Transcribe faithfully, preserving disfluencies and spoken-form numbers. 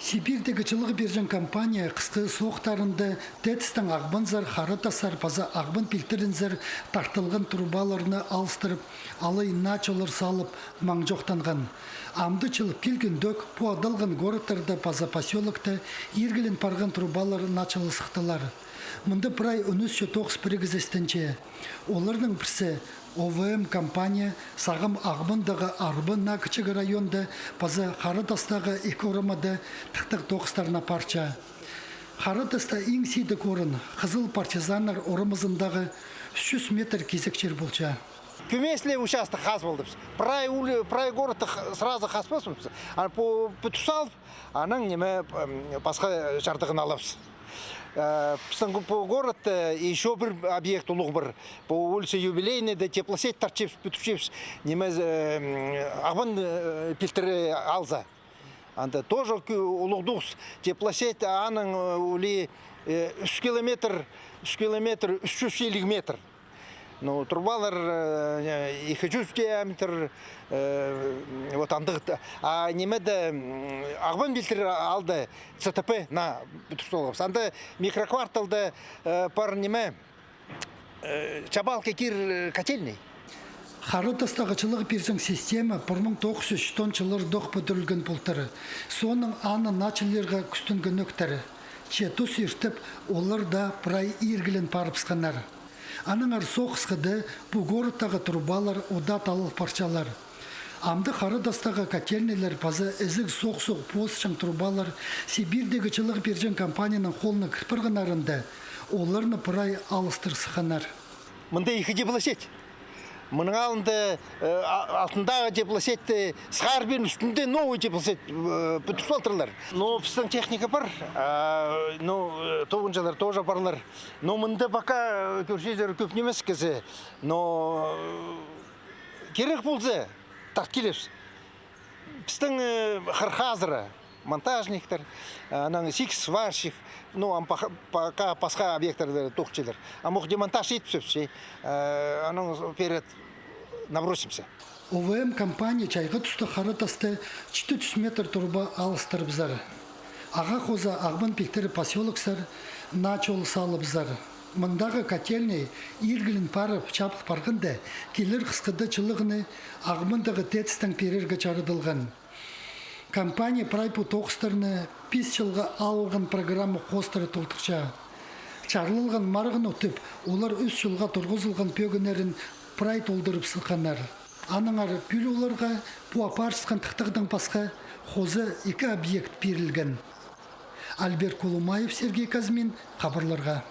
Сибирьдегі чылығ пирҷең компания хысхы сооқтарында ТЭЦ-тің Ағбанзар, Хара Тастар паза Ағбан пилтірінзер тартылған трубаларны алыстырып, алай наа чоллар салып, маң чоохтанған. Амды чыл килгенде пу адалған городтарда паза посёлокта иргілен парған трубалар наа чоллығ сыхтылар. Мында прай он ӱс чо тоғыс пірігізі істенче. Оларның пірсі — ОВМ компания сағам Ағбандағы арба наа кічіг районда паза Хара Тастағы ікі орамада тыхтағ тоғыстарына парча. Хара Таста иң сидік орын Хызыл партизаннар орамазындағы ӱс чӱс метр кизек чир полча. Кӧмес ле участок хазыбалдыбыс. Прай ули-, прай городты х-, сразу хазыбаспыс. А пу пӱдір салып, анаң ниме, м, пасха чардығын алабыс. Э, пістің пу городта ещё пір объект улуғ пар. Пу улица Юбилейныйда теплосеть тартчабыс, пӱдірчебіс. Ниме, э, м, Ағбан, э, пилтірі алза. Анда тоже кӧ-, улуғ тоғыс теплосеть, аның, э, улии, э, ӱс километр, ӱс километр, ӱс чӱс илиг метр. Ну, трубалар, э, ікі чӱс диаметр, э, вот андағ. А нимеде, м, Ағбан пилтірі алда ЦТП наа пӱдір салғабыс. Анда микрокварталда, э, пар ниме, э, чабалка кир, э, котельный. Хара Тастағы чылығ пирҷең система пір муң тоғыс чӱс читон чылларда ох пӱдірілген полтыр. Соонаң аны наа чоллирға кӱстенгеннер. Че тус иртіп, олар даа прай иргілен парыбысханнар. Аннаңар сох хысхыда пу городтағы трубалар удаа талал парчалар. Амды Хара Тастағы котельныйлар паза ізіг сох-сох позычаң трубалар Сибирьдегі чылығ пирҷең компанияның холына кір парғаннарында, оларны прай алыстыр сыхханнар. Мында ікі теплосеть. Мының алнында, э, а-, алтындағы теплосетьті сығарып, ӱстӱнде новый теплосеть, э, пӱдір салтырлар. Ну, пістің техника пар, а, ну, э, тоғынҷылар тоже парлар. Но мында пока, э, кӧрчезер, кӧп нимес кізі. Но, э, кирек полза, тарт килербіс. Пістің, э, хыр хазыра, монтажниктер, э, анаң сигіс сварщик, ну, ам паха-, пока пасха объекттарда тоғынчалар. Ам ох демонтаж итпеспіс, э, анаң вперёд набросимся. ОВМ компания чайғы туста Хара Таста читі чӱс метр труба алыстырыбызар. Ағаа хоза Ағбан пилтірі посёлоксар наа чол салыбызар. Мындағы котельный иргілен парып, чабыл парғанда, килер хысхыда чылығны Ағбандағы ТЭЦ-тің пирерге чарадылған. Компания прай пу тоғыстарны пис чылға алылған программа хоостыра толдырча. Чарлалған марығны утып, олар ӱс чылға турғызылған пӧгіннерін прай толдырып сыхханнар. Аннаңар пӱӱл оларға пу апарчатхан тыхтағдаң пасха хоза ікі объект пирілген. Альберт Кулумаев, Сергей Казьмин, хабарларға.